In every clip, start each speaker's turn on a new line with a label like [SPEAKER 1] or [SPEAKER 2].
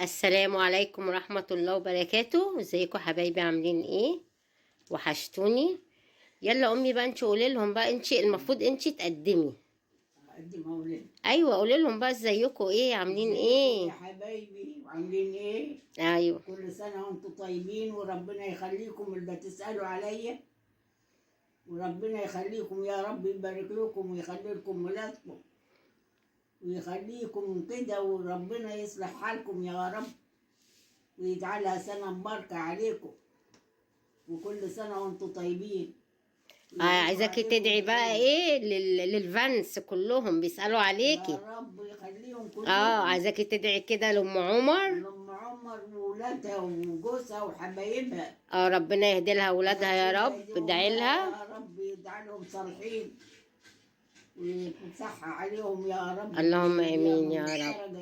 [SPEAKER 1] السلام عليكم ورحمة الله وبركاته. ازيكم حبايبي؟ عاملين ايه؟ وحشتوني. يلا امي بقى انت قولي لهم بقى، انت المفروض انت تقدمي.
[SPEAKER 2] اقدم اولاد.
[SPEAKER 1] ايوه قولي لهم بقى ازيكم ايه، عاملين
[SPEAKER 2] ازيكم
[SPEAKER 1] ايه؟
[SPEAKER 2] يا حبايبي وعاملين ايه؟
[SPEAKER 1] ايوه
[SPEAKER 2] كل سنة وانتم طيبين، وربنا يخليكم اللي تسالوا عليا، وربنا يخليكم يا رب، يبارك لكم ويخلي لكم ولادكم ويخليكم كده، وربنا يصلح حالكم يا رب، ويجعلها سنة مباركة عليكم، وكل سنة وانتم طيبين.
[SPEAKER 1] عايزاكي تدعي بقى ايه للفانس كلهم بيسالوا عليكي.
[SPEAKER 2] يا رب يخليهم كلهم.
[SPEAKER 1] عايزاكي تدعي كده لام عمر.
[SPEAKER 2] لام عمر وولادها وجوزها وحبايبها.
[SPEAKER 1] ربنا يهدي لها ولادها يا رب، ادعي لها
[SPEAKER 2] يا رب، يجعلهم صالحين ويصح عليهم يا رب.
[SPEAKER 1] اللهم امين يا رب.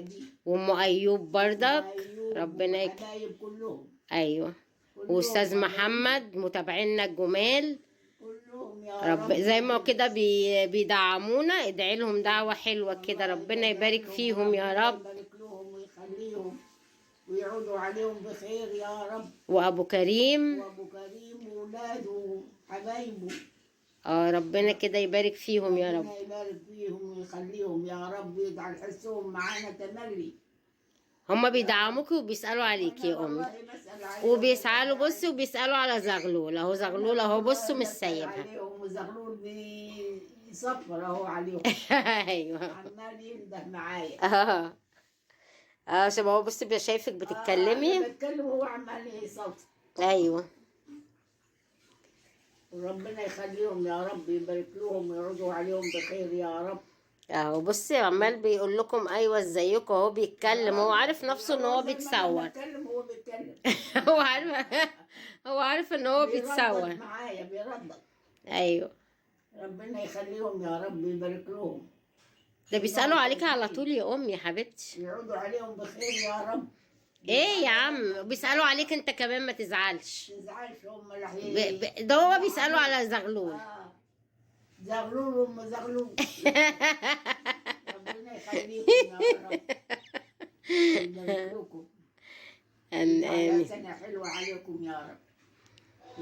[SPEAKER 1] وام ايوب بردك ربنا
[SPEAKER 2] يكرمك كلهم.
[SPEAKER 1] ايوه واستاذ محمد متابعينا الجمال
[SPEAKER 2] كلهم يا
[SPEAKER 1] رب، زي ما كده بيدعمونا، ادعي لهم دعوة حلوة كده، ربنا يبارك فيهم يا رب،
[SPEAKER 2] يبارك لهم ويخليهم ويعودوا عليهم بخير يا رب.
[SPEAKER 1] وابو كريم،
[SPEAKER 2] وابو كريم وولاده وحبايبه.
[SPEAKER 1] ربنا كده يبارك فيهم يا رب،
[SPEAKER 2] ربنا يبارك فيهم ويخليهم يا رب، ويجعل حسهم معانا تملي.
[SPEAKER 1] هما بيدعموكي وبيسألوا عليكي يا امي، وبيسألوا بصي، وبيسألوا على زغلول اهو، زغلول اهو بصوا مش سايبها.
[SPEAKER 2] وزغلول بيصفر اهو عليهم.
[SPEAKER 1] ايوه
[SPEAKER 2] عمال ينده معايا.
[SPEAKER 1] عشان هو بصي بيبقى شايفك بتتكلمي.
[SPEAKER 2] انا بتكلم وهو عمال يصوت.
[SPEAKER 1] ايوه
[SPEAKER 2] وربنا يخليهم يا رب، يبارك لهم ويرجعوا عليهم بخير يا رب.
[SPEAKER 1] اهو بصي عمال بيقول لكم ايوه ازيكم اهو، بيتكلم هو عارف نفسه ان هو بيتصور.
[SPEAKER 2] بيتكلم هو بيتكلم.
[SPEAKER 1] هو عارف، هو عارف ان هو بيتصور
[SPEAKER 2] معايا، بيردد.
[SPEAKER 1] ايوه
[SPEAKER 2] ربنا يخليهم يا رب، يبارك لهم.
[SPEAKER 1] ده بيسالوا عليك على طول يا امي يا حبيبتي،
[SPEAKER 2] يعودوا عليهم بخير يا رب.
[SPEAKER 1] ايه يا عم بيسالوا عليك انت كمان، ما تزعلش.
[SPEAKER 2] ما تزعلش هم
[SPEAKER 1] ده هو بيسالوا على زغلول.
[SPEAKER 2] زغلول وام زغلول. ربنا يخليكم يا رب، يبارك لكم. امين. سنة حلوة عليكم يا رب،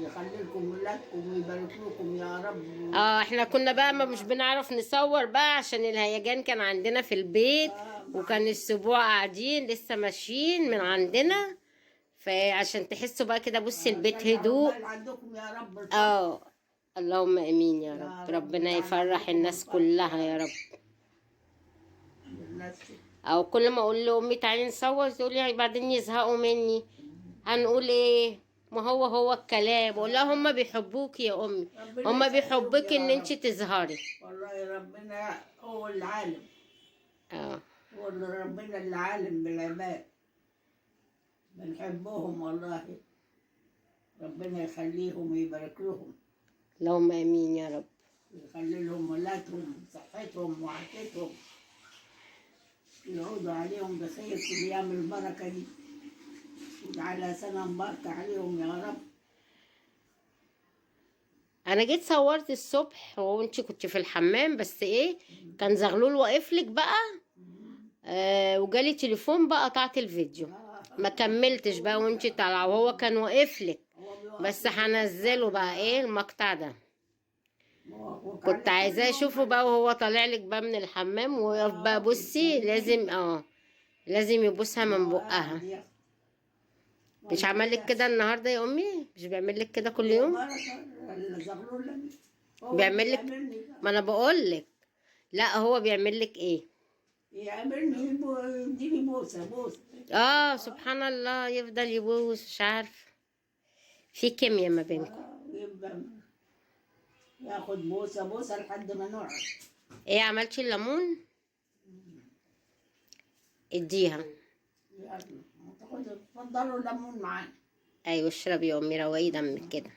[SPEAKER 2] يخلي لكم ولادكم ويبارك لكم يا رب.
[SPEAKER 1] احنا كنا بقى ما مش بنعرف نصور بقى عشان الهيجان كان عندنا في البيت، وكان السبوع قاعدين لسه ماشيين من عندنا، فعشان تحسوا بقى كده بصي البيت هدوء
[SPEAKER 2] عندكم يا رب.
[SPEAKER 1] اللهم امين يا رب، ربنا يفرح الناس كلها يا رب. او كل ما اقول لامي تعالي نصور تقول لي بعدين يزهقوا مني، هنقول ايه؟ ما هو هو الكلام. اقول لها هما بيحبوكي يا امي، هما بيحبوكي ان انت تظهري.
[SPEAKER 2] والله ربنا هو العالم. هو اللي ربنا اللي عالم بالعباد، بنحبهم والله، ربنا يخليهم ويبارك لهم.
[SPEAKER 1] اللهم امين يا رب،
[SPEAKER 2] ويخلي لهم ولادهم وصحتهم وعافيتهم، يعودوا عليهم بخير في ايام البركة دي، وعلى سنة مباركة عليهم يا رب.
[SPEAKER 1] انا جيت صورت الصبح وانت كنت في الحمام، بس ايه كان زغلول واقف لك بقى، وجالي تليفون بقى قطعت الفيديو، ما كملتش بقى وانت طالعه، وهو كان واقف لك، بس هنزله بقى ايه المقطع ده، كنت عايزاه اشوفه بقى وهو طالع لك بقى من الحمام ويقف بقى. بصي لازم لازم يبوسها من بقها. مش عمل لك كده النهارده يا امي؟ مش بيعمل لك كده كل يوم؟ بيعمل لك، ما انا بقول لك. لا هو بيعمل لك ايه؟
[SPEAKER 2] يعملني يديني بوسه بوسه.
[SPEAKER 1] سبحان الله، يفضل يبوس، مش عارفه في كيمياء ما بينكم.
[SPEAKER 2] يبقى ياخد بوسه بوسه لحد ما نقعد.
[SPEAKER 1] ايه عملتي الليمون؟ اديها.
[SPEAKER 2] يلا اتفضلوا الليمون معانا.
[SPEAKER 1] ايوه اشربي يا امي، روقي دمك كده.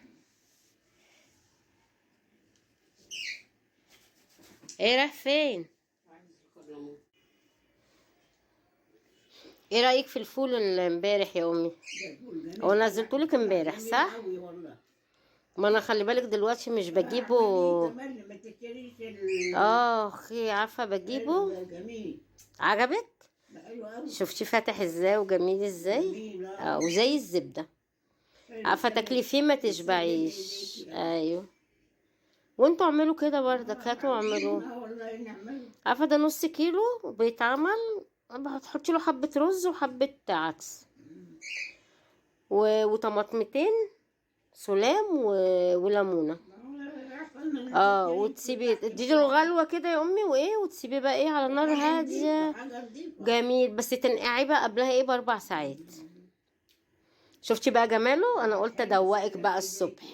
[SPEAKER 1] ايه رايح فين؟ ايه رايك في الفول امبارح يا امي؟ هو نزلتهولك امبارح صح؟ ما انا خلي بالك دلوقتي مش بجيبه.
[SPEAKER 2] ما تشتريش
[SPEAKER 1] اخي عارفه بجيبه.
[SPEAKER 2] جميل.
[SPEAKER 1] عجبك؟
[SPEAKER 2] حلو قوي.
[SPEAKER 1] شفتي فاتح ازاي وجميل ازاي؟
[SPEAKER 2] جميل.
[SPEAKER 1] اه وزي الزبدة.
[SPEAKER 2] حلو.
[SPEAKER 1] عارفه تاكلي فيه ما تشبعيش. ايوه وانتوا اعملوا كده برضك، هاتوا اعملوه.
[SPEAKER 2] والله نعمله.
[SPEAKER 1] عارفه ده نص كيلو بيتعمل، هتحطي له حبه رز وحبه عدس وطماطمتين سلام وليمونه. وتسيبي تديله غلوه كده يا امي، وايه وتسيبيه بقى ايه على نار هادية. جميل. بس تنقعيه بقى قبلها ايه ب4 ساعات. شفتي بقى جماله؟ انا قلت ادوقك بقى الصبح.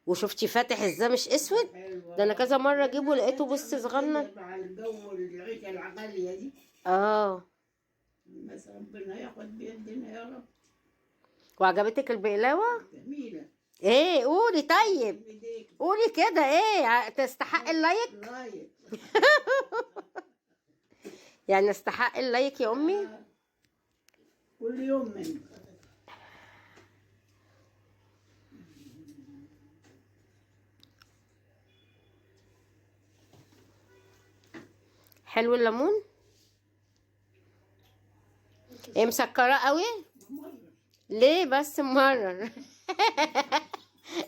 [SPEAKER 1] وشفتي فاتح ازاي مش اسود؟ ده انا كذا مرة اجيبه لقيته بص صغنن.
[SPEAKER 2] مع الجو العيشة العقلية دي. بس ربنا ياخد بيدنا يا رب.
[SPEAKER 1] وعجبتك البقلاوه؟
[SPEAKER 2] جميلة.
[SPEAKER 1] ايه قولي؟ طيب قولي كده، ايه تستحق ال like؟
[SPEAKER 2] like.
[SPEAKER 1] يعني استحق ال like يا امي؟
[SPEAKER 2] كل يوم منه.
[SPEAKER 1] حلو الليمون؟ ايه مسكره قوي؟ ليه بس مرر؟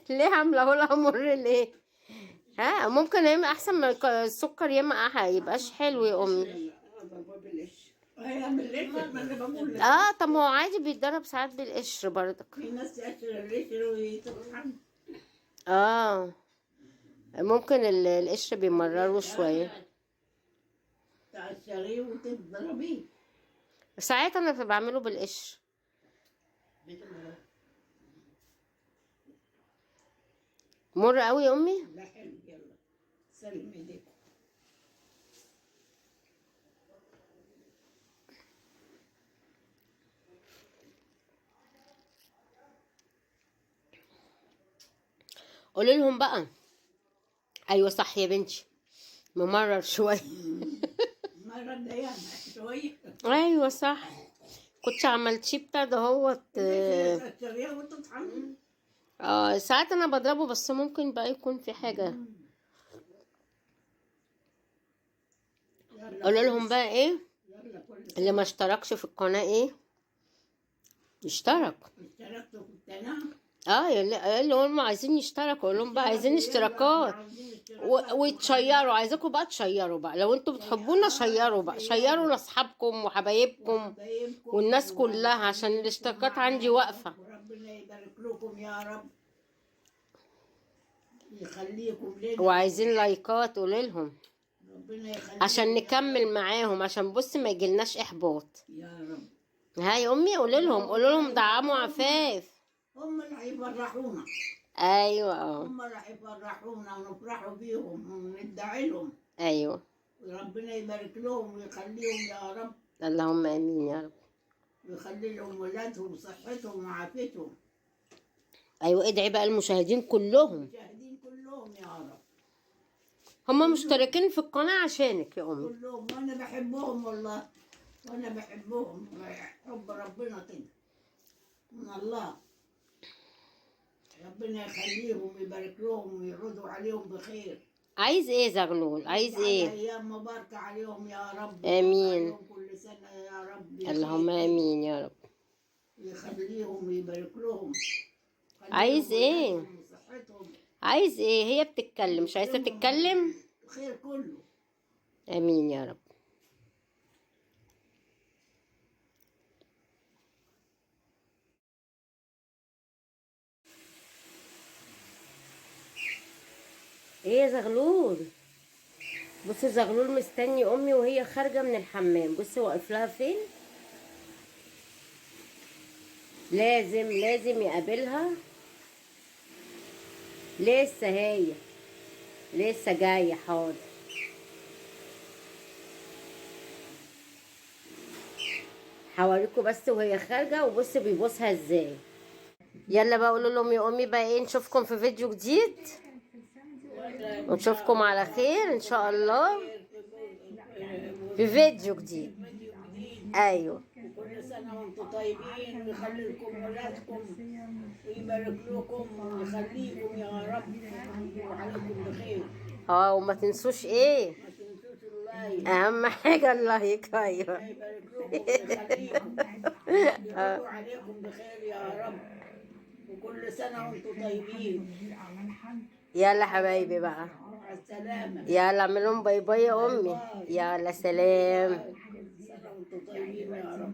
[SPEAKER 1] ليه عامله لها مر ليه؟ ها ممكن يا اما احسن من السكر، يا اما يبقاش حلو يا امي. طب ما هو عادي بيتضرب ساعات بالقشر برضك.
[SPEAKER 2] في ناس تقشر القشر ويطحن.
[SPEAKER 1] ممكن القشر بيمرره شوية.
[SPEAKER 2] تقشريه وتضربيه.
[SPEAKER 1] ساعات انا بعمله بالقشر. مر قوي يا امي؟
[SPEAKER 2] لا حلو. يلا سلم ايديكم.
[SPEAKER 1] قولي لهم بقى. ايوه صح يا بنتي، ممرر شوية.
[SPEAKER 2] مرر ده شوية.
[SPEAKER 1] ايوه صح، كنت عملتيه بتاع ده هوت. ساعات انا بضربه، بس ممكن بقى يكون في حاجة. قولوا لهم بقى ايه اللي ما اشتركش في القناة ايه يشترك.
[SPEAKER 2] اشتركتوا في القناة؟
[SPEAKER 1] اللي هم عايزين يشتركوا قول لهم بقى عايزين اشتراكات وتشيروا. عايزاكم بقى تشيروا بقى، لو انتوا بتحبونا شيروا بقى، شيروا لاصحابكم وحبايبكم والناس كلها، عشان الاشتراكات عندي واقفة.
[SPEAKER 2] وربنا يبارك لكم يا رب، يخليكم لنا.
[SPEAKER 1] وعايزين لايكات قولي لهم
[SPEAKER 2] ربنا يخليكم
[SPEAKER 1] عشان نكمل معاهم، عشان بص ما يجيلناش احباط
[SPEAKER 2] يا رب.
[SPEAKER 1] ها يا امي قولي لهم، قولي لهم دعموا عفاف.
[SPEAKER 2] هم اللي هيفرحونا.
[SPEAKER 1] ايوه
[SPEAKER 2] هم اللي هيفرحونا ونفرحوا بيهم وندعي لهم.
[SPEAKER 1] ايوه
[SPEAKER 2] وربنا يبارك لهم ويخليهم يا رب.
[SPEAKER 1] اللهم امين يا رب.
[SPEAKER 2] ويخلي لهم ولادهم وصحتهم وعافيتهم.
[SPEAKER 1] ايوه ادعي بقى المشاهدين كلهم.
[SPEAKER 2] المشاهدين كلهم يا رب.
[SPEAKER 1] هم مشتركين في القناة عشانك يا امي.
[SPEAKER 2] كلهم، وانا بحبهم والله، وانا بحبهم حب ربنا كده من الله. ربنا يخليهم ويبارك لهم ويعودوا عليهم بخير.
[SPEAKER 1] عايز ايه زغلول؟ عايز ايه؟
[SPEAKER 2] ايام مباركة عليهم يا رب.
[SPEAKER 1] امين.
[SPEAKER 2] كل سنة يا رب.
[SPEAKER 1] اللهم امين يا رب.
[SPEAKER 2] يخليهم ويبارك لهم.
[SPEAKER 1] عايز ايه؟ عايز ايه؟ هي بتتكلم مش عايزه تتكلم.
[SPEAKER 2] الخير كله.
[SPEAKER 1] امين يا رب. ايه يا زغلول؟ بصي زغلول مستني امي وهي خارجه من الحمام. بصي واقف لها فين. لازم لازم يقابلها. لسه هي لسه جاية. حاضر. هوريكم بس وهي خارجه، وبصي بيبوسها ازاي. يلا بقى قولوا لهم يا امي بقى ايه، نشوفكم في فيديو جديد ونشوفكم على خير ان شاء الله في فيديو جديد. ايوه
[SPEAKER 2] كل سنة وانتم طيبين، ويخلي لكم ولادكم ويبارك لكم ويخليكم يا رب وعليكم بخير.
[SPEAKER 1] وما تنسوش ايه؟
[SPEAKER 2] ما تنسوش ال ايوه.
[SPEAKER 1] اهم حاجة ال like. ايوه.
[SPEAKER 2] الله يبارك لكم ويخليكم، يعودوا عليكم بخير يا رب، وكل سنة وانتم طيبين.
[SPEAKER 1] يلا حبايبي بقى.
[SPEAKER 2] مع السلامة.
[SPEAKER 1] يلا اعملهم bye bye يا امي. يلا سلام.
[SPEAKER 2] كل سنة وانتم طيبين يا رب.